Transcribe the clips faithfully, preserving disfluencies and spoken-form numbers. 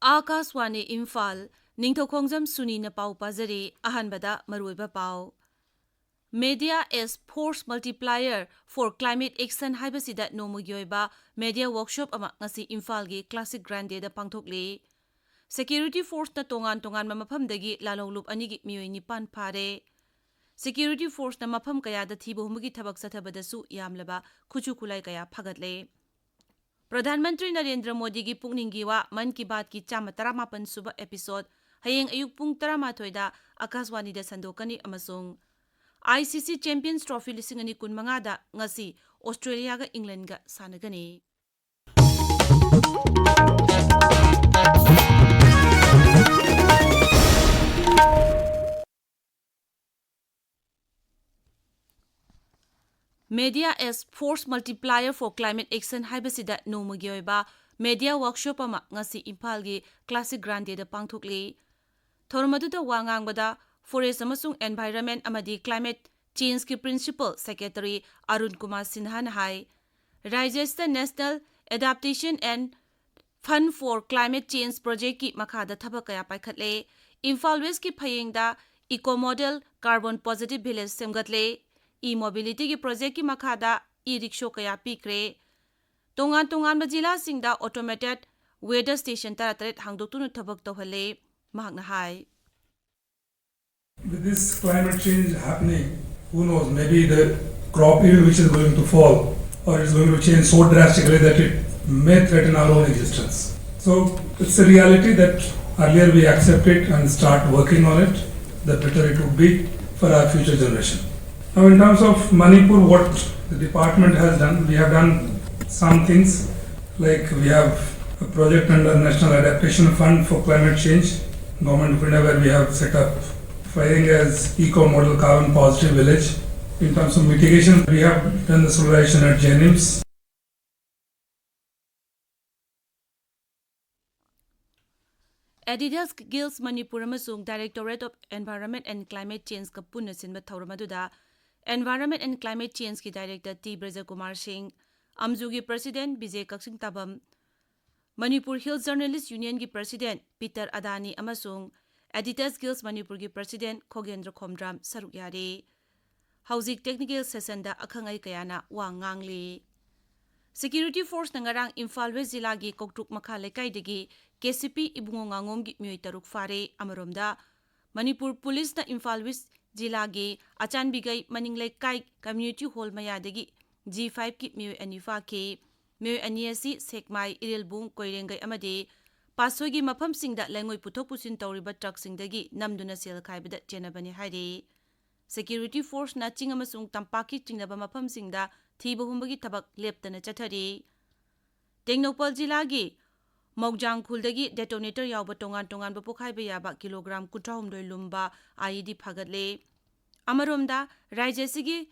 ꯑꯥꯀꯥꯁꯋꯥꯅꯤ ꯏꯝꯐꯥꯜ, ꯅꯤꯡꯊꯧꯈꯣꯡꯖꯝ ꯁꯨꯅꯤꯅ ꯄꯥꯎ ꯄꯥꯖꯔꯤ꯫ ꯑꯍꯥꯟꯕꯗ ꯃꯔꯨꯑꯣꯏꯕ ꯄꯥꯎ꯫ Media as Force Multiplier for Climate Action ꯍꯥꯏꯕꯁꯤꯗ ꯅꯣꯡꯃꯒꯤ ꯑꯣꯏꯕ media workshop ꯑꯃ ꯉꯁꯤ ꯏꯝꯐꯥꯜꯒꯤ Classic Grandeꯗ ꯄꯥꯡꯊꯣꯛꯂꯤ꯫ Security forceꯅ ꯇꯣꯉꯥꯟ ꯇꯣꯉꯥꯟꯕ ꯃꯐꯝꯗꯒꯤ ꯂꯥꯜꯍꯧꯂꯨꯞ ꯑꯅꯤꯒꯤ ꯃꯤꯑꯣꯏ ꯅꯤꯄꯥꯟ ꯐꯥꯔꯦ꯫ Security forceꯅ ꯃꯐꯝ ꯀꯌꯥꯗ ꯊꯤꯕ ꯍꯨꯝꯕꯒꯤ ꯊꯕꯛ ꯆꯠꯊꯕꯗꯁꯨ ꯌꯥꯝꯂꯕ ꯈꯨꯠꯁꯨ ꯈꯨꯠꯂꯥꯏ ꯀꯌꯥ ꯐꯒꯠꯂꯦ꯫ ꯄ꯭ꯔꯙꯥꯟ ꯃꯟꯇ꯭ꯔꯤ ꯅꯔꯦꯟꯗ꯭ꯔ ꯃꯣꯗꯤꯒꯤ ꯄꯨꯛꯅꯤꯡꯒꯤ ꯋꯥ ꯃꯟ ꯀꯤ ꯕꯥꯠꯀꯤ ꯆꯥꯝꯃ ꯇꯔꯥꯃꯥꯄꯟ ꯁꯨꯕ episode ꯍꯌꯦꯡ ꯑꯌꯨꯛ ꯄꯨꯡ ꯇꯔꯥꯃꯥꯊꯣꯏꯗ ꯑꯀꯥꯁꯋꯥꯅꯤꯗ ꯁꯟꯗꯣꯛꯀꯅꯤ ꯑꯃꯁꯨꯡ ICC Champions Trophy ꯂꯤꯁꯤꯡ ꯑꯅꯤ ꯀꯨꯟꯃꯉꯥꯗ ꯉꯁꯤ ꯑꯣꯁꯇ꯭ꯔꯦꯂꯤꯌꯥꯒ ꯏꯪꯂꯦꯟꯒ ꯁꯥꯟꯅꯒꯅꯤ꯫ Media as Force Multiplier for Climate Action ꯍꯥꯏꯕꯁꯤꯗ ꯅꯣꯡꯃꯒꯤ ꯑꯣꯏꯕ media workshop ꯑꯃ ꯉꯁꯤ ꯏꯝꯐꯥꯜꯒꯤ Classic Grandeꯗ ꯄꯥꯡꯊꯣꯛꯂꯤ꯫ ꯊꯧꯔꯝ ꯑꯗꯨꯗ ꯋꯥ ꯉꯥꯡꯕꯗ Forest ꯑꯃꯁꯨꯡ Environment ꯑꯃꯗꯤ Climate Changeꯀꯤ Principal Secretary Arun Kumar ꯁꯤꯟꯍꯥꯅ ꯍꯥꯏ, ꯔꯥꯖ꯭ꯌ ꯑꯁꯤꯗ National Adaptation and Fund for Climate Change Projectꯀꯤ ꯃꯈꯥꯗ ꯊꯕꯛ ꯀꯌꯥ ꯄꯥꯏꯈꯠꯂꯦ꯫ Imphal Westꯀꯤ ꯐꯌꯦꯡꯗ Eco Model Carbon Positive Village ꯁꯦꯝꯒꯠꯂꯦ꯫ E-mobilityꯒꯤ projectꯀꯤ ꯃꯈꯥꯗ e-rickshaw ꯀꯌꯥ ꯄꯤꯈ꯭ꯔꯦ꯫ ꯇꯣꯉꯥꯟ ꯇꯣꯉꯥꯟꯕ ꯖꯤꯂꯥꯁꯤꯡꯗ automated weather station ꯇꯔꯥꯇꯔꯦꯠ ꯍꯥꯡꯗꯣꯛꯇꯨꯅ ꯊꯕꯛ ꯇꯧꯍꯜꯂꯦ꯫ ꯃꯍꯥꯛꯅ ꯍꯥꯏ, With this climate change happening, who knows, maybe the crop yield which is going to fall or it's going to change so drastically that it may threaten our own existence. So it's a reality that earlier we accept it and start working on it, the better it would be for our future generation. Now, in terms of Manipur, what the department has done, we have done some things, like we have a project under National Adaptation Fund for Climate Change, Government of India, where we have set up Fairing as Eco Model Carbon Positive Village. In terms of mitigation, we have done the solarization at JNIMS. Adidas Gills Manipur ꯑꯃꯁꯨꯡ Directorate of Environment and Climate Changeꯀ ꯄꯨꯟꯅ ꯁꯤꯟꯕ ꯊꯧꯔꯝ ꯑꯗꯨꯗ Environment and Climate Changeꯀꯤ Director T Brajakumar Singh, ꯑꯝꯖꯨꯒꯤ President Bijay Kakchingtabam, Manipur hill journalists ꯌꯨꯅꯤꯌꯟꯒꯤ president Peter ꯑꯗꯥꯅꯤ ꯑꯃꯁꯨꯡ ꯑꯦꯗꯤꯇꯔꯁ ꯒꯤꯜꯁ ꯃꯅꯤꯄꯨꯔꯒꯤ ꯄ꯭ꯔꯁꯤꯗꯦꯟꯠ ꯈꯣꯒꯦꯟꯗ꯭ꯔ ꯈꯣꯝꯗ꯭ꯔꯥꯝ ꯁꯔꯨꯛ ꯌꯥꯔꯤ꯫ ꯍꯧꯖꯤꯛ ꯇꯦꯛꯅꯤꯀꯦꯜ ꯁꯦꯁꯟꯗ ꯑꯈꯪ ꯑꯍꯩ ꯀꯌꯥꯅ ꯋꯥ ꯉꯥꯡꯂꯤ꯫ ꯁꯦꯀ꯭ꯌꯨꯔꯤꯇꯤ ꯐꯣꯔꯁꯅ ꯉꯔꯥꯡ ꯏꯝꯐꯥꯜ ꯋꯦꯁ ꯖꯤꯂꯥꯒꯤ ꯀꯧꯇ꯭ꯔꯨꯛ ꯃꯈꯥ ꯂꯩꯀꯥꯏꯗꯒꯤ ꯀꯦ ꯁꯤ ꯄꯤ ꯏꯕꯨꯡꯉꯣ ꯉꯥꯉꯣꯝꯒꯤ ꯃꯤꯑꯣꯏ ꯇꯔꯨꯛ ꯐꯥꯔꯦ꯫ ꯑꯃꯔꯣꯝꯗ, ꯃꯅꯤꯄꯨꯔ ꯄꯨꯂꯤꯁꯅ ꯏꯝꯐꯥꯜ ꯋꯦꯁ ꯖꯤꯂꯥꯒꯤ ꯑꯆꯥꯟꯕꯤꯒꯩ ꯃꯅꯤꯡ ꯂꯩꯀꯥꯏ ꯀꯝꯃ꯭ꯌꯨꯅꯤꯇꯤ ꯍꯣꯜ ꯃꯌꯥꯗꯒꯤ ꯖꯤ ꯐꯥꯏꯚꯀꯤ ꯃꯤꯑꯣꯏ ꯑꯅꯤ ꯐꯥꯈꯤ꯫ ꯃꯤꯑꯣꯏ ꯑꯅꯤ ꯑꯁꯤ ꯁꯦꯛꯃꯥꯏ, ꯏꯔꯤꯜꯕꯨꯡ, ꯀꯣꯏꯔꯦꯡꯒꯩ ꯑꯃꯗꯤ ꯄꯥꯠꯁꯣꯏꯒꯤ ꯃꯐꯝꯁꯤꯡꯗ ꯂꯩꯉꯣꯏ ꯄꯨꯊꯣꯛ ꯄꯨꯁꯤꯟ ꯇꯧꯔꯤꯕ ꯇ꯭ꯔꯛꯁꯤꯡꯗꯒꯤ ꯅꯝꯗꯨꯅ ꯁꯦꯜ ꯈꯥꯏꯕꯗ ꯆꯦꯟꯅꯕꯅꯤ ꯍꯥꯏꯔꯤ꯫ ꯁꯦꯀ꯭ꯌꯨꯔꯤꯇꯤ ꯐꯣꯔꯁꯅ ꯆꯤꯡ ꯑꯃꯁꯨꯡ ꯇꯝꯄꯥꯛꯀꯤ ꯆꯤꯡꯅꯕ ꯃꯐꯝꯁꯤꯡꯗ ꯊꯤꯕ ꯍꯨꯝꯕꯒꯤ ꯊꯕꯛ ꯂꯦꯞꯇꯅ ꯆꯠꯊꯔꯤ꯫ ꯇꯦꯡꯅꯧꯄꯜ ꯖꯤꯂꯥꯒꯤ ꯃꯧꯖꯥꯡ ꯈꯨꯜꯗꯒꯤ ꯗꯦꯇꯣꯅꯦꯇꯔ ꯌꯥꯎꯕ ꯇꯣꯉꯥꯟ ꯇꯣꯉꯥꯟꯕ ꯄꯣꯈꯥꯏꯕ ꯌꯥꯕ ꯀꯤꯂꯣꯒ꯭ꯔꯥꯝ ꯀꯨꯟꯊ꯭ꯔꯥꯍꯨꯝꯗꯣꯏ ꯂꯨꯝꯕ ꯑꯥꯏ ꯏ ꯗꯤ ꯐꯥꯒꯠꯂꯦ꯫ ꯑꯃꯔꯣꯝꯗ, ꯔꯥꯖ꯭ꯌ ꯑꯁꯤꯒꯤ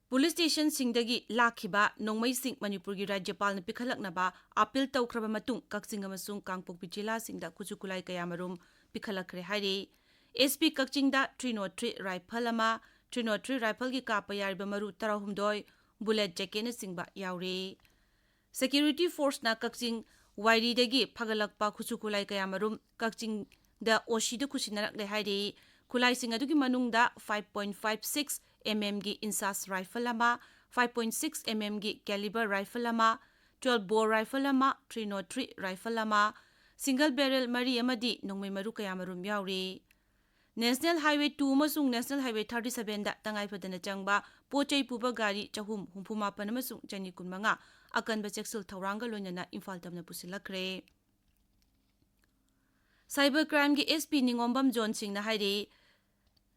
ꯄꯨꯂꯤꯁ ꯁ꯭ꯇꯦꯁꯟꯁꯤꯡꯗꯒꯤ ꯂꯥꯛꯈꯤꯕ ꯅꯣꯡꯃꯩꯁꯤꯡ ꯃꯅꯤꯄꯨꯔꯒꯤ ꯔꯥꯖ꯭ꯌꯄꯥꯜꯅ ꯄꯤꯈꯠꯂꯛꯅꯕ ꯑꯥꯄꯤꯜ ꯇꯧꯈ꯭ꯔꯕ ꯃꯇꯨꯡ ꯀꯛꯆꯤꯡ ꯑꯃꯁꯨꯡ ꯀꯥꯡꯄꯣꯛꯄꯤ ꯖꯤꯂꯥꯁꯤꯡꯗ ꯈꯨꯠꯁꯨ ꯈꯨꯠꯂꯥꯏ ꯀꯌꯥꯃꯔꯨꯝ ꯄꯤꯈꯠꯂꯛꯈ꯭ꯔꯦ ꯍꯥꯏꯔꯤ꯫ ꯑꯦꯁ ꯄꯤ ꯀꯛꯆꯤꯡꯗ ꯊ꯭ꯔꯤ ꯅꯣꯠ ꯊ꯭ꯔꯤ ꯔꯥꯏꯐꯜ ꯑꯃ, ꯊ꯭ꯔꯤ ꯅꯣꯠ ꯊ꯭ꯔꯤ ꯔꯥꯏꯐꯜꯒꯤ ꯀꯥꯞꯄ ꯌꯥꯔꯤꯕ ꯃꯔꯨ ꯇꯔꯥꯍꯨꯝꯗꯣꯏ, ꯕꯨꯂꯦꯠ ꯖꯦꯀꯦꯠꯅꯆꯤꯡꯕ ꯌꯥꯎꯔꯤ꯫ ꯁꯦꯀ꯭ꯌꯨꯔꯤꯇꯤ ꯐꯣꯔꯁꯅ ꯀꯛꯆꯤꯡ ꯋꯥꯏꯔꯤꯗꯒꯤ ꯐꯒꯠꯂꯛꯄ ꯈꯨꯠꯁꯨ ꯈꯨꯠꯂꯥꯏ ꯀꯌꯥꯃꯔꯨꯝ ꯀꯛꯆꯤꯡꯗ ꯑꯣ ꯁꯤꯗ ꯈꯨꯠꯁꯤꯟꯅꯔꯛꯂꯦ ꯍꯥꯏꯔꯤ꯫ ꯈꯨꯠꯂꯥꯏꯁꯤꯡ ꯑꯗꯨꯒꯤ ꯃꯅꯨꯡꯗ five point five six M M ꯒꯤ ꯏꯟꯁꯥꯁ ꯔꯥꯏꯐꯜ ꯑꯃ, five point six M M ꯒꯤ ꯀꯦꯂꯤꯕꯔ ꯔꯥꯏꯐꯜ ꯑꯃ, twelve bore ꯔꯥꯏꯐꯜ ꯑꯃ, three nought three ꯔꯥꯏꯐꯜ ꯑꯃ, ꯁꯤꯡꯒꯜ ꯕꯦꯔꯦꯜ ꯃꯔꯤ ꯑꯃꯗꯤ ꯅꯣꯡꯃꯩ ꯃꯔꯨ ꯀꯌꯥꯃꯔꯨꯝ ꯌꯥꯎꯔꯤ꯫ ꯅꯦꯁꯅꯦꯜ ꯍꯥꯏꯋꯦ two ꯑꯃꯁꯨꯡ ꯅꯦꯁꯅꯦꯜ ꯍꯥꯏꯋꯦ thirty seven ꯗ ꯇꯉꯥꯏ ꯐꯗꯅ ꯆꯪꯕ ꯄꯣꯠ ꯆꯩ ꯄꯨꯕ ꯒꯥꯔꯤ ꯆꯍꯨꯝ ꯍꯨꯝꯐꯨ ꯃꯥꯄꯟ ꯑꯃꯁꯨꯡ ꯆꯅꯤ ꯀꯨꯟꯃꯉꯥ ꯑꯀꯟꯕ ꯆꯦꯛꯁꯤꯜ ꯊꯧꯔꯥꯡꯒ ꯂꯣꯏꯅꯅ ꯏꯝꯐꯥꯜ ꯇꯝꯅ ꯄꯨꯁꯤꯜꯂꯛꯈ꯭ꯔꯦ꯫ ꯁꯥꯏꯕꯔ ꯀ꯭ꯔꯥꯏꯝꯒꯤ ꯑꯦꯁ ꯄꯤ ꯅꯤꯉꯣꯝꯕꯝ ꯖꯣꯟ ꯁꯤꯡꯅ ꯍꯥꯏꯔꯤ,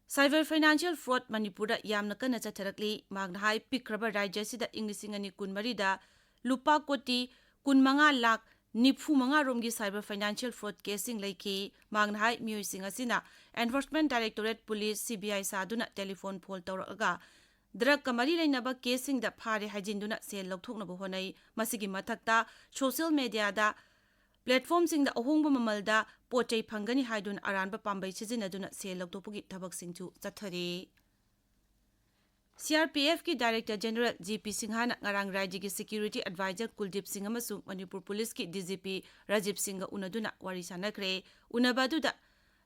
ꯁꯥꯏꯕꯔ ꯐꯥꯏꯅꯥꯟꯁꯤꯌꯦꯜ ꯐ꯭ꯔꯣꯗ ꯃꯅꯤꯄꯨꯔꯗ ꯌꯥꯝꯅ ꯀꯟꯅ ꯆꯠꯊꯔꯛꯂꯤ꯫ ꯃꯍꯥꯛꯅ ꯍꯥꯏ, ꯄꯤꯛꯈ꯭ꯔꯕ ꯔꯥꯖ꯭ꯌ ꯑꯁꯤꯗ ꯏꯪ ꯂꯤꯁꯤꯡ ꯑꯅꯤ ꯀꯨꯟꯃꯔꯤꯗ ꯂꯨꯄꯥ ꯀꯣꯇꯤ ꯀꯨꯟꯃꯉꯥ ꯂꯥꯈ ꯅꯤꯐꯨ ꯃꯉꯥ ꯔꯣꯝꯒꯤ ꯁꯥꯏꯕꯔ ꯐꯥꯏꯅꯥꯟꯁꯤꯌꯦꯜ ꯐ꯭ꯔꯣꯗ ꯀꯦꯁꯁꯤꯡ ꯂꯩꯈꯤ꯫ ꯃꯍꯥꯛꯅ ꯍꯥꯏ, ꯃꯤꯑꯣꯏꯁꯤꯡ ꯑꯁꯤꯅ enforcement directorate police, C B I ꯁꯥꯗꯨꯅ ꯇꯦꯂꯤꯐꯣꯟ ꯐꯣꯜ ꯇꯧꯔꯛꯂꯒ ꯗ꯭ꯔꯒꯀ ꯃꯔꯤ ꯂꯩꯅꯕ ꯀꯦꯁꯁꯤꯡꯗ ꯐꯥꯔꯦ ꯍꯥꯏꯖꯤꯟꯗꯨꯅ ꯁꯦꯜ ꯂꯧꯊꯣꯛꯅꯕ ꯍꯣꯠꯅꯩ꯫ ꯃꯁꯤꯒꯤ ꯃꯊꯛꯇ ꯁꯣꯁꯤꯌꯦꯜ ꯃꯦꯗꯤꯌꯥꯗ ꯄ꯭ꯂꯦꯠꯐꯣꯔꯝꯁꯤꯡꯗ ꯑꯍꯣꯡꯕ ꯃꯃꯜꯗ ꯄꯣꯠ ꯆꯩ ꯐꯪꯒꯅꯤ ꯍꯥꯏꯗꯨꯅ ꯑꯔꯥꯟꯕ ꯄꯥꯝꯕꯩ ꯁꯤꯖꯤꯟꯅꯗꯨꯅ ꯁꯦꯜ ꯂꯧꯊꯣꯛꯄꯒꯤ ꯊꯕꯛꯁꯤꯡꯁꯨ ꯆꯠꯊꯔꯤ꯫ ꯁꯤ ꯑꯥꯔ ꯄꯤ ꯑꯦꯐꯀꯤ Director General ꯖꯤ ꯄꯤ ꯁꯤꯡꯍꯅ ꯉꯔꯥꯡ ꯔꯥꯖ꯭ꯌꯒꯤ Security Advisor ꯀꯨꯜꯗꯤꯞ ꯁꯤꯡ ꯑꯃꯁꯨꯡ ꯃꯅꯤꯄꯨꯔ ꯄꯨꯂꯤꯁꯀꯤ ꯗꯤ ꯖꯤ ꯄꯤ ꯔꯥꯖꯤꯕ ꯁꯤꯡꯒ ꯎꯅꯗꯨꯅ ꯋꯥꯔꯤ ꯁꯥꯟꯅꯈ꯭ꯔꯦ꯫ ꯎꯅꯕ ꯑꯗꯨꯗ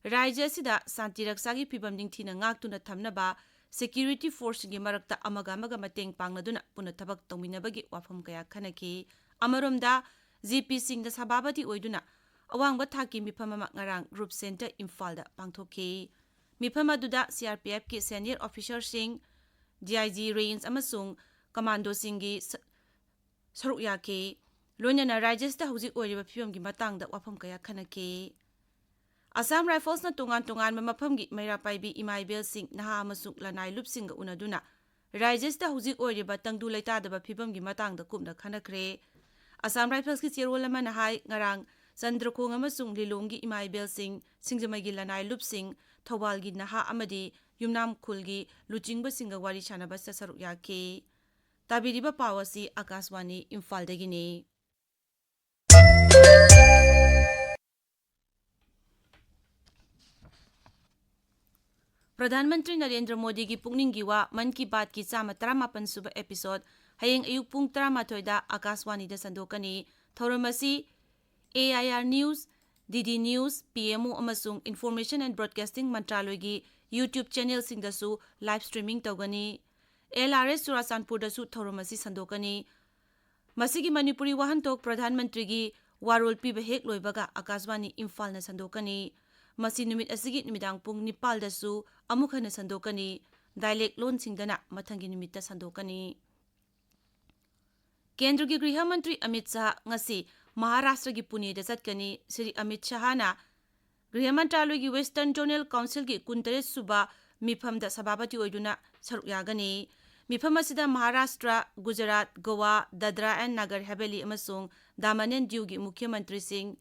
ꯔꯥꯖ꯭ꯌ ꯑꯁꯤꯗ ꯁꯥꯟꯇꯤ ꯔꯛꯁꯥꯒꯤ ꯐꯤꯚꯝ ꯅꯤꯡꯊꯤꯅ ꯉꯥꯛꯇꯨꯅ ꯊꯝꯅꯕ security forceꯁꯤꯡꯒꯤ ꯃꯔꯛꯇ ꯑꯃꯒ ꯑꯃꯒ ꯃꯇꯦꯡ ꯄꯥꯡꯅꯗꯨꯅ ꯄꯨꯟꯅ ꯊꯕꯛ ꯇꯧꯃꯤꯟꯅꯕꯒꯤ ꯋꯥꯐꯝ ꯀꯌꯥ ꯈꯟꯅꯈꯤ꯫ ꯑꯃꯔꯣꯝꯗ, ꯖꯤ ꯄꯤ ꯁꯤꯡꯗ ꯁꯚꯥꯄꯇꯤ ꯑꯣꯏꯗꯨꯅ ꯑꯋꯥꯡꯕ ꯊꯥꯛꯀꯤ ꯃꯤꯐꯝ ꯑꯃ ꯉꯔꯥꯡ Group Centre ꯏꯝꯐꯥꯜꯗ ꯄꯥꯡꯊꯣꯛꯈꯤ꯫ ꯃꯤꯐꯝ ꯑꯗꯨꯗ ꯁꯤ ꯑꯥꯔ ꯄꯤ ꯑꯦꯐꯀꯤ senior officerꯁꯤꯡ, ꯗꯤ ꯑꯥꯏ ꯖꯤ range ꯑꯃꯁꯨꯡ ꯀꯃꯥꯟꯗꯣꯁꯤꯡꯒꯤ ꯁ-, ꯁꯔꯨꯛ ꯌꯥꯈꯤ꯫ ꯂꯣꯏꯅꯅ ꯔꯥꯖ꯭ꯌꯁꯤꯗ ꯍꯧꯖꯤꯛ ꯑꯣꯏꯔꯤꯕ ꯐꯤꯕꯝꯒꯤ ꯃꯇꯥꯡꯗ ꯋꯥꯐꯝ ꯀꯌꯥ ꯈꯟꯅꯈꯤ꯫ ꯑꯁꯥꯝ ꯔꯥꯏꯐꯜꯁꯅ ꯇꯣꯉꯥꯟ ꯇꯣꯉꯥꯟꯕ ꯃꯐꯝꯒꯤ ꯃꯩꯔꯥ ꯄꯥꯏꯕꯤ ꯏꯃꯥ ꯏꯕꯦꯜꯁꯤꯡ, ꯅꯍꯥ ꯑꯃꯁꯨꯡ ꯂꯅꯥꯏ ꯂꯨꯞꯁꯤꯡꯒ ꯎꯅꯗꯨꯅ ꯔꯥꯖ꯭ꯌꯁꯤꯗ ꯍꯧꯖꯤꯛ ꯑꯣꯏꯔꯤꯕ ꯇꯪꯗꯨ ꯂꯩꯇꯥꯗꯕ ꯐꯤꯕꯝꯒꯤ ꯃꯇꯥꯡꯗ ꯀꯨꯞꯅ ꯈꯟꯅꯈ꯭ꯔꯦ꯫ ꯑꯁꯥꯝ ꯔꯥꯏꯐꯜꯁꯀꯤ ꯆꯦꯔꯣꯜ ꯑꯃꯅ ꯍꯥꯏ, ꯉꯔꯥꯡ ꯆꯟꯗ꯭ꯔꯈꯣꯡ ꯑꯃꯁꯨꯡ ꯂꯤꯂꯣꯡꯒꯤ ꯏꯃꯥ ꯏꯕꯦꯜꯁꯤꯡ, ꯁꯤꯡꯖꯃꯩꯒꯤ ꯂꯅꯥꯏ ꯂꯨꯞꯁꯤꯡ, ꯊꯧꯕꯥꯜꯒꯤ ꯅꯍꯥ ꯑꯃꯗꯤ ꯌꯨꯝꯅꯥꯝ ꯈꯨꯜꯒꯤ ꯂꯨꯆꯤꯡꯕꯁꯤꯡꯒ ꯋꯥꯔꯤ ꯁꯥꯟꯅꯕꯁꯤꯗ ꯁꯔꯨꯛ ꯌꯥꯈꯤ꯫ ꯇꯥꯕꯤꯔꯤꯕ ꯄꯥꯎ ꯑꯁꯤ ꯑꯀꯥꯁꯋꯥꯅꯤ ꯏꯝꯐꯥꯜꯗꯒꯤꯅꯤ꯫ ꯄ꯭ꯔꯙꯥꯟ ꯃꯟꯇ꯭ꯔꯤ ꯅꯔꯦꯟꯗ꯭ꯔ ꯃꯣꯗꯤꯒꯤ ꯄꯨꯛꯅꯤꯡꯒꯤ ꯋꯥ ꯃꯟ ꯀꯤ ꯕꯥꯠꯀꯤ ꯆꯥꯝꯃ ꯇꯔꯥꯃꯥꯄꯟ ꯁꯨꯕ episode ꯍꯌꯦꯡ ꯑꯌꯨꯛ ꯄꯨꯡ ꯇꯔꯥꯃꯥꯊꯣꯏꯗ ꯑꯀꯥꯁꯋꯥꯅꯤꯗ ꯁꯟꯗꯣꯛꯀꯅꯤ꯫ ꯊꯧꯔꯝ ꯑꯁꯤ A I R News, D D News, P M O ꯑꯃꯁꯨꯡ Information and Broadcasting ꯃꯟꯇ꯭ꯔꯥꯂꯣꯏꯒꯤ YouTube channelꯁꯤꯡꯗꯁꯨ live streaming ꯇꯧꯒꯅꯤ꯫ L R S ꯆꯨꯔꯥꯆꯥꯟꯄꯨꯔꯗꯁꯨ ꯊꯧꯔꯝ ꯑꯁꯤ ꯁꯟꯗꯣꯛꯀꯅꯤ꯫ ꯃꯁꯤꯒꯤ ꯃꯅꯤꯄꯨꯔꯤ ꯋꯥꯍꯟꯊꯣꯛ ꯄ꯭ꯔꯙꯥꯟ ꯃꯟꯇ꯭ꯔꯤꯒꯤ ꯋꯥꯔꯣꯜ ꯄꯤꯕ ꯍꯦꯛ ꯂꯣꯏꯕꯒ ꯑꯀꯥꯁꯕꯥꯅꯤ ꯏꯝꯐꯥꯜꯅ ꯁꯟꯗꯣꯛꯀꯅꯤ꯫ ꯃꯁꯤ ꯅꯨꯃꯤꯠ ꯑꯁꯤꯒꯤ ꯅꯨꯃꯤꯗꯥꯡ ꯄꯨꯡ ꯅꯤꯄꯥꯜꯗꯁꯨ ꯑꯃꯨꯛ ꯍꯟꯅ ꯁꯟꯗꯣꯛꯀꯅꯤ꯫ Dialect ꯂꯣꯟꯁꯤꯡꯗꯅ ꯃꯊꯪꯒꯤ ꯅꯨꯃꯤꯠꯇ ꯁꯟꯗꯣꯛꯀꯅꯤ꯫ ꯀꯦꯟꯗ꯭ꯔꯒꯤ ꯒ꯭ꯔꯤꯍ ꯃꯟꯇ꯭ꯔꯤ ꯑꯃꯤꯠ ꯁꯍꯥ ꯉꯁꯤ ꯃꯍꯥꯔꯥꯁꯇ꯭ꯔꯒꯤ ꯄꯨꯅꯦꯗ ꯆꯠꯀꯅꯤ꯫ ꯁ꯭ꯔꯤ ꯑꯃꯤꯠ ꯁꯍꯥꯅ ꯒ꯭ꯔꯤꯍ ꯃꯟꯇ꯭ꯔꯥꯂꯣꯏꯒꯤ Western Zonal Councilꯒꯤ ꯀꯨꯟꯇꯔꯦꯠ ꯁꯨꯕ ꯃꯤꯐꯝꯗ ꯁꯚꯥꯄꯇꯤ ꯑꯣꯏꯗꯨꯅ ꯁꯔꯨꯛ ꯌꯥꯒꯅꯤ꯫ ꯃꯤꯐꯝ ꯑꯁꯤꯗ ꯃꯍꯥꯔꯥꯁꯇ꯭ꯔ, ꯒꯨꯖꯔꯥꯠ, ꯒꯣꯋꯥ, ꯗꯗ꯭ꯔꯥ ꯑꯦꯟ ꯅꯥꯒꯔ ꯍꯦꯕꯦꯂꯤ ꯑꯃꯁꯨꯡ ꯗꯥꯃꯟ ꯑꯦꯟ ꯗꯤꯎꯒꯤ ꯃꯨꯈ꯭ꯌ ꯃꯟꯇ꯭ꯔꯤꯁꯤꯡ,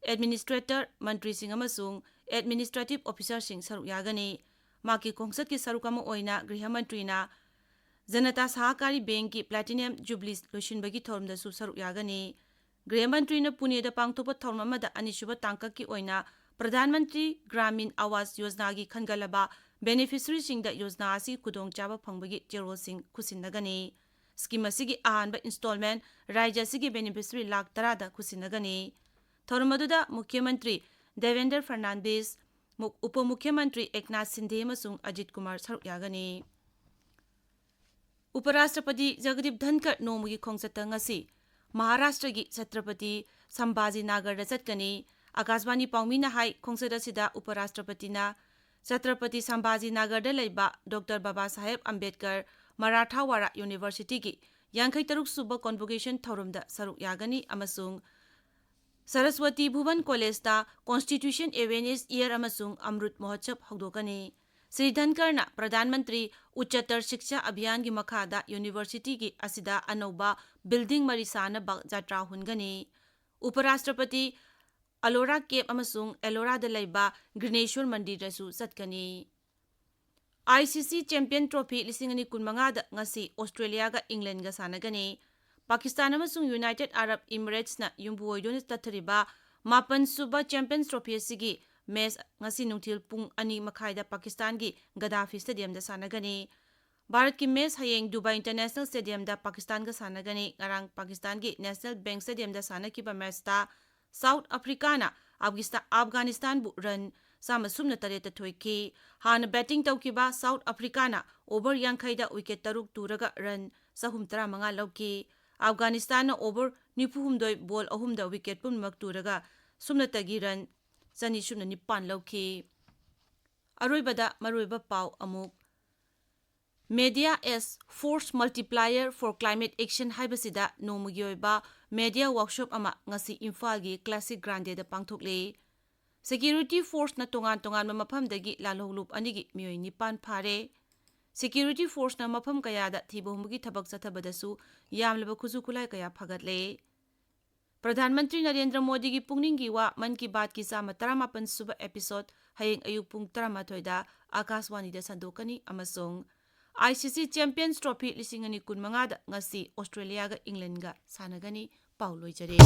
administrator ꯃꯟꯇ꯭ꯔꯤꯁꯤꯡ ꯑꯃꯁꯨꯡ administrative officerꯁꯤꯡ ꯁꯔꯨꯛ ꯌꯥꯒꯅꯤ꯫ ꯃꯍꯥꯛꯀꯤ ꯈꯣꯡꯆꯠꯀꯤ ꯁꯔꯨꯛ ꯑꯃ ꯑꯣꯏꯅ ꯒ꯭ꯔꯤꯍ ꯃꯟꯇ꯭ꯔꯤꯅ ꯖꯅꯇꯥ ꯁꯍꯀꯥꯔꯤ ꯕꯦꯡꯛꯀꯤ Platinum Jubilee ꯂꯣꯏꯁꯤꯟꯕꯒꯤ ꯊꯧꯔꯝꯗꯁꯨ ꯁꯔꯨꯛ ꯌꯥꯒꯅꯤ꯫ ꯒ꯭ꯔꯤꯍ ꯃꯟꯇ꯭ꯔꯤꯅ ꯄꯨꯅꯦꯗ ꯄꯥꯡꯊꯣꯛꯄ ꯊꯧꯔꯝ ꯑꯃꯗ ꯑꯅꯤꯁꯨꯕ ꯇꯥꯡꯀꯛꯀꯤ ꯑꯣꯏꯅ ꯄ꯭ꯔꯙꯥꯟ ꯃꯟꯇ꯭ꯔꯤ ꯒ꯭ꯔꯥꯃꯤꯟ ꯑꯋꯥꯁ ꯌꯣꯖꯅꯥꯒꯤ ꯈꯟꯒꯠꯂꯕ ꯕꯦꯅꯤꯐꯤꯁꯔꯤꯁꯤꯡꯗ ꯌꯣꯖꯅꯥ ꯑꯁꯤ ꯈꯨꯗꯣꯡꯆꯥꯕ ꯐꯪꯕꯒꯤ ꯆꯦꯔꯣꯜꯁꯤꯡ ꯈꯨꯠꯁꯤꯟꯅꯒꯅꯤ꯫ ꯁ꯭ꯀꯤꯝ ꯑꯁꯤꯒꯤ ꯑꯍꯥꯟꯕ ꯏꯟꯁꯇꯣꯜꯃꯦꯟ ꯔꯥꯖ꯭ꯌ ꯑꯁꯤꯒꯤ ꯕꯦꯅꯤꯐꯤꯁꯔꯤ ꯂꯥꯈ ꯇꯔꯥꯗ ꯈꯨꯠꯁꯤꯟꯅꯒꯅꯤ꯫ ꯊꯧꯔꯝ ꯑꯗꯨꯗ ꯃꯨꯈ꯭ꯌ ꯃꯟꯇ꯭ꯔꯤ ꯗꯦꯕꯦꯟꯗ꯭ꯔ ꯐꯔꯅꯥꯟꯗꯤꯁ, ꯃꯨ-, ꯎꯄ ꯃꯨꯈ꯭ꯌ ꯃꯟꯇ꯭ꯔꯤ ꯑꯦꯛꯅꯥꯊ ꯁꯤꯟꯗꯦ ꯑꯃꯁꯨꯡ ꯑꯖꯤꯠ ꯀꯨꯃꯥꯔ ꯁꯔꯨꯛ ꯌꯥꯒꯅꯤ꯫ ꯎꯄꯔꯥꯁꯇ꯭ꯔꯄꯇꯤ ꯖꯒꯗꯤꯞ ꯙꯟꯀꯔ ꯅꯣꯡꯃꯒꯤ ꯈꯣꯡꯆꯠꯇ ꯉꯁꯤ ꯃꯍꯥꯔꯥꯁꯇ꯭ꯔꯒꯤ ꯆꯇ꯭ꯔꯄꯇꯤ ꯁꯝꯚꯥꯖꯤ ꯅꯥꯒꯔꯗ ꯆꯠꯀꯅꯤ꯫ ꯑꯀꯥꯁꯕꯥꯅꯤ ꯄꯥꯎꯃꯤꯅ ꯍꯥꯏ, ꯈꯣꯡꯆꯠ ꯑꯁꯤꯗ ꯎꯄꯔꯥꯁꯇ꯭ꯔꯄꯇꯤꯅ ꯆꯇ꯭ꯔꯄꯇꯤ ꯁꯝꯚꯥꯖꯤ ꯅꯥꯒꯔꯗ ꯂꯩꯕ ꯗꯣꯛꯇꯔ ꯕꯕꯥ ꯁꯥꯍꯦꯕ ꯑꯝꯕꯦꯗꯀꯔ ꯃꯔꯥꯊꯥꯋꯥꯔꯥ ꯌꯨꯅꯤꯚꯔꯁꯤꯇꯤꯒꯤ ꯌꯥꯡꯈꯩ ꯇꯔꯨꯛ ꯁꯨꯕ ꯀꯣꯟꯚꯣꯀꯦꯁꯟ ꯊꯧꯔꯝꯗ ꯁꯔꯨꯛ ꯌꯥꯒꯅꯤ ꯑꯃꯁꯨꯡ ꯁꯔꯁꯋꯇꯤ ꯚꯨꯕꯟ ꯀꯣꯂꯦꯖꯇ ꯀꯣꯟꯁꯇꯤꯇ꯭ꯌꯨꯁꯟ ꯑꯦꯋꯦꯔꯅꯦꯁ ꯏꯌꯔ ꯑꯃꯁꯨꯡ ꯑꯃ꯭ꯔꯨꯠ ꯃꯍꯣꯠꯁꯕ ꯍꯧꯗꯣꯛꯀꯅꯤ꯫ ꯁ꯭ꯔꯤ ꯙꯟꯀꯔꯅ ꯄ꯭ꯔꯙꯥꯟ ꯃꯟꯇ꯭ꯔꯤ ꯎꯆꯆꯇꯔ ꯁꯤꯛꯁꯥ ꯑꯚꯤꯌꯥꯟꯒꯤ ꯃꯈꯥꯗ ꯌꯨꯅꯤꯚꯔꯁꯤꯇꯤꯒꯤ ꯑꯁꯤꯗ ꯑꯅꯧꯕ ꯕꯤꯜꯗꯤꯡ ꯃꯔꯤ ꯁꯥꯅꯕ ꯖꯥꯇ꯭ꯔꯥ ꯍꯨꯟꯒꯅꯤ꯫ ꯎꯄꯔꯥꯁꯇ꯭ꯔꯄꯇꯤ ꯑꯂꯣꯔꯥ ꯀꯦꯞ ꯑꯃꯁꯨꯡ ꯑꯦꯂꯣꯔꯥꯗ ꯂꯩꯕ ꯒ꯭ꯔꯤꯅꯦꯁ꯭ꯋꯔ ꯃꯟꯗꯤꯔꯗꯁꯨ ꯆꯠꯀꯅꯤ꯫ ꯑꯥꯏ ꯁꯤ ꯁꯤ ꯆꯦꯝꯄꯤꯌꯟ ꯇ꯭ꯔꯣꯐꯤ ꯂꯤꯁꯤꯡ ꯑꯅꯤ ꯀꯨꯟꯃꯉꯥꯗ ꯉꯁꯤ ꯑꯣꯁꯇ꯭ꯔꯦꯂꯤꯌꯥꯒ ꯏꯪꯂꯦꯟꯒ ꯁꯥꯟꯅꯒꯅꯤ꯫ ꯄꯥꯀꯤꯁꯇꯥꯟ ꯑꯃꯁꯨꯡ ꯌꯨꯅꯥꯏꯇꯦꯗ ꯑꯔꯕ ꯏꯃꯤꯔꯦꯠꯁꯅ ꯌꯨꯝꯕꯨ ꯑꯣꯏꯗꯨꯅ ꯆꯠꯊꯔꯤꯕ ꯃꯥꯄꯟ ꯁꯨꯕ ꯆꯦꯝꯄꯤꯌꯟꯁ ꯇ꯭ꯔꯣꯐꯤ ꯑꯁꯤꯒꯤ ꯃꯦꯆ ꯉꯁꯤ ꯅꯨꯡꯊꯤꯜ ꯄꯨꯡ ꯑꯅꯤ ꯃꯈꯥꯏꯗ ꯄꯥꯀꯤꯁꯇꯥꯟꯒꯤ ꯒꯗꯥꯐꯤ ꯁ꯭ꯇꯦꯗꯤꯌꯝꯗ ꯁꯥꯟꯅꯒꯅꯤ꯫ ꯚꯥꯔꯠꯀꯤ ꯃꯦꯆ ꯍꯌꯦꯡ ꯗꯨꯕꯥꯏ ꯏꯟꯇꯔꯅꯦꯁꯅꯦꯜ ꯁ꯭ꯇꯦꯗꯤꯌꯝꯗ ꯄꯥꯀꯤꯁꯇꯥꯟꯒ ꯁꯥꯟꯅꯒꯅꯤ꯫ ꯉꯔꯥꯡ ꯄꯥꯀꯤꯁꯇꯥꯟꯒꯤ ꯅꯦꯁꯅꯦꯜ ꯕꯦꯡꯛ ꯁ꯭ꯇꯦꯗꯤꯌꯝꯗ ꯁꯥꯟꯅꯈꯤꯕ ꯃꯦꯆꯇ ꯁꯥꯎꯠ ꯑꯐ꯭ꯔꯤꯀꯥꯅ ꯑꯐꯒꯤꯁꯇꯥ-, ꯑꯐꯒꯥꯅꯤꯁꯇꯥꯟꯕꯨ ꯔꯟ ꯆꯥꯝꯃ ꯁꯨꯞꯅ ꯇꯔꯦꯠꯇ ꯊꯣꯏꯈꯤ꯫ ꯍꯥꯟꯅ ꯕꯦꯇꯤꯡ ꯇꯧꯈꯤꯕ ꯁꯥꯎꯠ ꯑꯐ꯭ꯔꯤꯀꯥꯅ ꯑꯣꯚꯔ ꯌꯥꯡꯈꯩꯗ ꯋꯤꯀꯦꯠ ꯇꯔꯨꯛ ꯇꯨꯔꯒ ꯔꯟ ꯆꯍꯨꯝ ꯇꯔꯥꯃꯉꯥ ꯂꯧꯈꯤ꯫ ꯑꯐꯒꯥꯅꯤꯁꯇꯥꯟꯅ ꯑꯣꯚꯔ ꯅꯤꯐꯨ ꯍꯨꯝꯗꯣꯏ, ꯕꯣꯜ ꯑꯍꯨꯝꯗ ꯋꯤꯀꯦꯠ ꯄꯨꯝꯅꯃꯛ ꯇꯨꯔꯒ ꯁꯨꯞꯅꯇꯒꯤ ꯔꯟ ꯆꯅꯤ ꯁꯨꯞꯅ ꯅꯤꯄꯥꯟ ꯂꯧꯈꯤ꯫ ꯑꯔꯣꯏꯕꯗ ꯃꯔꯨꯑꯣꯏꯕ ꯄꯥꯎ ꯑꯃꯨꯛ꯫ Media as Force Multiplier for Climate Action ꯍꯥꯏꯕꯁꯤꯗ ꯅꯣꯡꯃꯒꯤ ꯑꯣꯏꯕ ꯃꯦꯗꯤꯌꯥ ꯋꯥꯔꯛꯁꯣꯞ ꯑꯃ ꯉꯁꯤ ꯏꯝꯐꯥꯜꯒꯤ ꯀ꯭ꯂꯥꯁꯤꯛ ꯒ꯭ꯔꯥꯟꯗꯦꯗ ꯄꯥꯡꯊꯣꯛꯂꯦ꯫ ꯁꯦꯀ꯭ꯌꯨꯔꯤꯇꯤ ꯐꯣꯔꯁꯅ ꯇꯣꯉꯥꯟ ꯇꯣꯉꯥꯟꯕ ꯃꯐꯝꯗꯒꯤ ꯂꯥꯜꯍꯧꯂꯨꯞ ꯑꯅꯤꯒꯤ ꯃꯤꯑꯣꯏ ꯅꯤꯄꯥꯟ ꯐꯥꯔꯦ꯫ ꯁꯦꯀ꯭ꯌꯨꯔꯤꯇꯤ ꯐꯣꯔꯁꯅ ꯃꯐꯝ ꯀꯌꯥꯗ ꯊꯤꯕ ꯍꯨꯝꯕꯒꯤ ꯊꯕꯛ ꯆꯠꯊꯕꯗꯁꯨ ꯌꯥꯝꯂꯕ ꯈꯨꯠꯁꯨ ꯈꯨꯠꯂꯥꯏ ꯀꯌꯥ ꯐꯒꯠꯂꯦ꯫ ꯄ꯭ꯔꯙꯥꯟ ꯃꯟꯇ꯭ꯔꯤ ꯅꯔꯦꯟꯗ꯭ꯔ ꯃꯣꯗꯤꯒꯤ ꯄꯨꯛꯅꯤꯡꯒꯤ ꯋꯥ ꯃꯟ ꯀꯤ ꯕꯥꯠꯀꯤ ꯆꯥꯝꯃ ꯇꯔꯥꯃꯥꯄꯟ ꯁꯨꯕ ꯑꯦꯄꯤꯁꯣꯗ ꯍꯌꯦꯡ ꯑꯌꯨꯛ ꯄꯨꯡ ꯇꯔꯥꯃꯥꯊꯣꯏꯗ ꯑꯀꯥꯁꯋꯥꯅꯤꯗ ꯁꯟꯗꯣꯛꯀꯅꯤ ꯑꯃꯁꯨꯡ ꯑꯥꯏ ꯁꯤ ꯁꯤ ꯆꯦꯝꯄꯤꯌꯟꯁ ꯇ꯭ꯔꯣꯐꯤ ꯂꯤꯁꯤꯡ ꯑꯅꯤ ꯀꯨꯟꯃꯉꯥꯗ ꯉꯁꯤ ꯑꯣꯁꯇ꯭ꯔꯦꯂꯤꯌꯥꯒ ꯏꯪꯂꯦꯟꯒ ꯁꯥꯟꯅꯒꯅꯤ꯫ ꯄꯥꯎ ꯂꯣꯏꯖꯔꯦ꯫